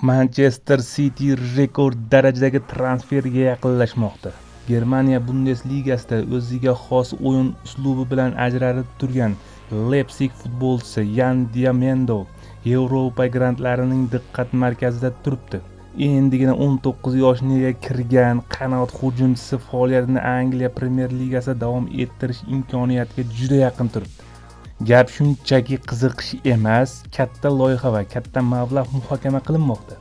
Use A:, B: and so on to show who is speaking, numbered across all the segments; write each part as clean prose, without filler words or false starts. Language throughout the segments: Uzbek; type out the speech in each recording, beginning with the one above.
A: Manchester City rekord darajadagi transferga yaqinlashmoqda. Germaniya Bundesligasida o'ziga xos o'yin uslubi bilan ajralib turgan Leypsig futbolchisi Yan Diomande Yevropa grandlarining diqqat markazida turibdi. Endigina 19 yoshga kirgan qanot hujumchisi faoliyatini Angliya Premyer Ligasida davom ettirish imkoniyatiga juda yaqin turibdi. Gap shunchaki qiziqish emas, katta loyiha va katta mablag' muhokama qilinmoqda.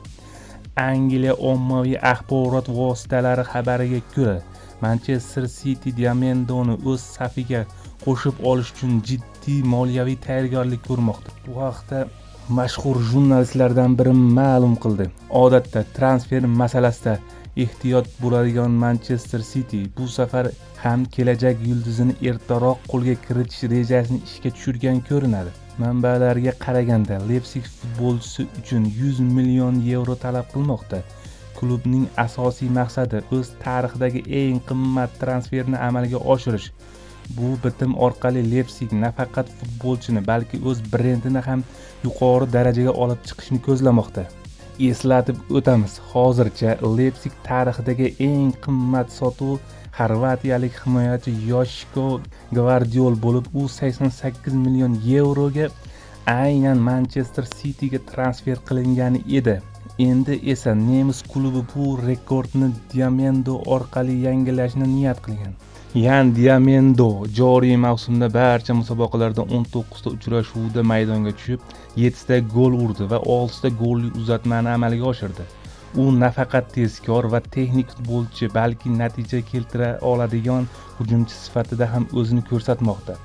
A: Angliya ommaviy axborot vositalari xabariga ko'ra, Manchester City Diomandeni o'z safiga qo'shib olish uchun jiddiy moliyaviy tayyorgarlik ko'rmoqda. Bu haqda mashhur jurnalistlardan biri ma'lum qildi. Odatda transfer masalasida ehtiyot bo'ladigan Manchester City bu safar ham kelajak yulduzini ertaroq qo'lga kiritish rejasini ishga tushirgan ko'rinadi. Manbalarga qaraganda, Leypsig futbolchisi uchun 100 million yevro talab qilmoqda. Klubning asosiy maqsadi o'z tarixidagi eng qimmat transferni amalga oshirish. Bu bitim orqali Leypsig nafaqat futbolchini, balki o'z brendini ham yuqori darajaga olib chiqishni ko'zlamoqda. Eslatib o'tamiz, hozircha Leypsig tarixidagi eng qimmat sotuv xorvatiyalik himoyachi Yoshko Gvardiol bo'lib, u 88 million yevroga aynan Manchester Cityga transfer qilingan edi. Endi esa nemis klubi bu rekordni Diomande orqali yangilashni niyat qilgan. Yan Diomande joriy mavsumda barcha musobaqalarda 19 ta uchrashuvda maydonga tushib, 7 ta gol urdi va 6 ta golli uzatmani amalga oshirdi. U nafaqat tezkor va texnik futbolchi, balki natija keltira oladigan hujumchi sifatida ham o'zini ko'rsatmoqda.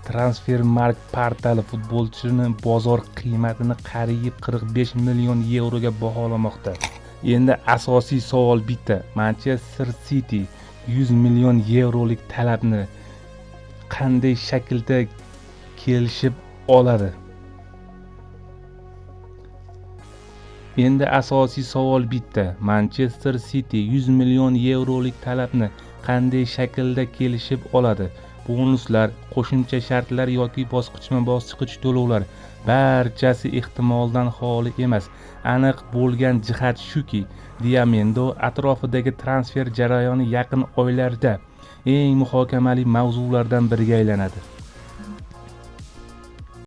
A: Transfermarkt portali futbolchini bozor qiymatini qariyb 45 million yevroga baholamoqda. Endi asosiy savol bitta: Manchester City 100 million yevrolik talabni qanday shaklda kelishib oladi? Endi asosiy savol bitta: Manchester City 100 million yevrolik talabni qanday shaklda kelishib oladi? Bonuslar, qo'shimcha shartlar yoki bosqichma-bosqich to'lovlar barchasi ehtimoldan xoli emas. Aniq bo'lgan jihat shuki, Diomande atrofidagi transfer jarayoni yaqin oylarda eng muhokamali mavzulardan biriga aylanadi.